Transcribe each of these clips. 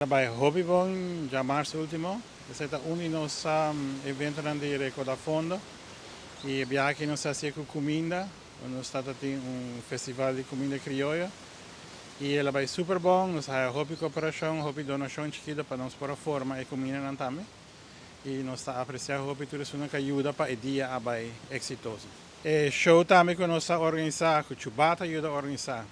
Bai hopi bon djamars último. Esei ta un di nos eventonan di rekoudá fondo. I e biaha aki nos a hasié ku kuminda. Nos tabata tin un festival di kuminda krioyo. I el a bai super bon. Nos a haya hopi kooperashon, hopi donashon chikitu pa nos por a forma e kumindanan tambe. I nos ta apresiá hopi tur esunnan ku a yuda pa e dia a bai eksitoso. E show tambe ku nos a organisá, ku Chubata a yuda organisá,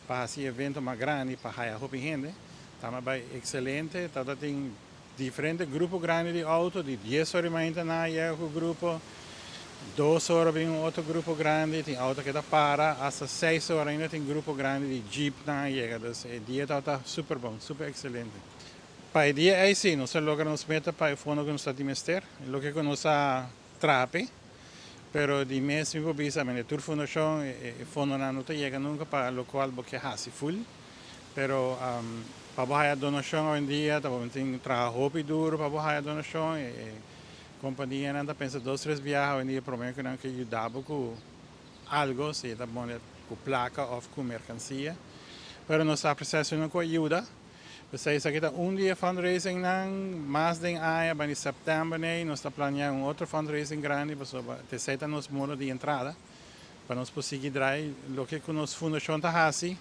pa hasi evento mas grandi pa haya hopi hende tambe bai excelente. Tabata tin diferente grupo grandi di auto, di 10 or di mainta nan a yega ku grupo, 2 or bin un otro grupo grandi, tin auto keda para hasta 6 or, ainda tin grupo grandi di jeep nan a yega. Dus e dia tabata super bon, super excelente. Pa e dia ei si nos a logra nos meta pa e fondo ku nos ta di mester, loke ku nos a traha. Pero di mes mi por bisa, men tur fundashon e fondonan no ta yega nunka pa lokual bo ke hasi full. Pero pa bo haya donashon awendia, ta bo tin traha hopi duru pa bo haya donashon. E kompanianan ta pensa dos tres biaha awendia promé ku nan ke yuda bo ku algo, si ta bon ku plaka òf ku merkansia. Pero nos ta apresiá ku ayuda. Pues esaki ta un dia fundraising nan mas den aña, pa sèptèmber nei, nos ta planiando un otro fundraising grandi, pasobra esei ta nos modo di entrada, pa nos konsiguí drai loke ku nos fundashon ta hasi.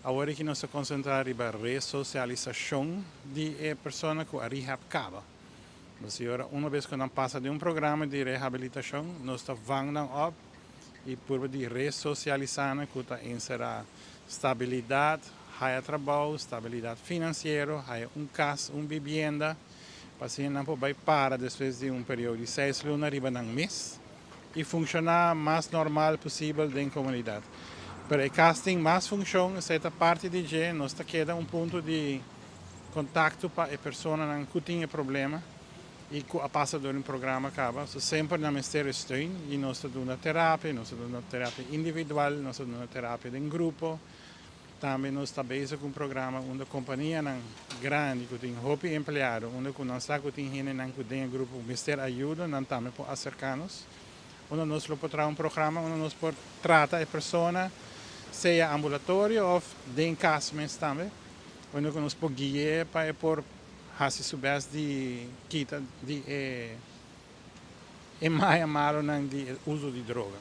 Awor ku nos ta konsentrá riba resosialisashon di e persona ku a rehab kaba. Mas awor, un bes ku nan pasa di un programa di rehabilitashon, nos ta vang nan op i purba di resosialisá ku ta enserá stabilidat, haya trabou, stabilidat finansiero, haya un kas, un bibienda, pa asina nan por bai para despues di un periodo di 6 luna riba nan mes i funshoná mas normal posibel den komunidat. Pero e kas tin mas funshon, esei ta parti di dje, nos ta keda un punto di kontakto pa e personanan ku tin problema i ku a pasa dor un programa kaba. So semper nan mester steun i nos ta duna terapia, nos ta duna terapia individual, nos ta duna terapia den grupo. Tambe nos ta bezig ku un programa unda kompanianan grandi ku tin hopi empleado, unda ku nan sa ku tin hendenan ku den grupo mester ayudo, nan tambe por aserká nos. Unda nos lo por traha un programa unda nos por trata e persona, sea ambulatorio òf den kas mes tambe, unda ku nos por guia pa e por hasi su best di kita di e maya malonan di uso di droga.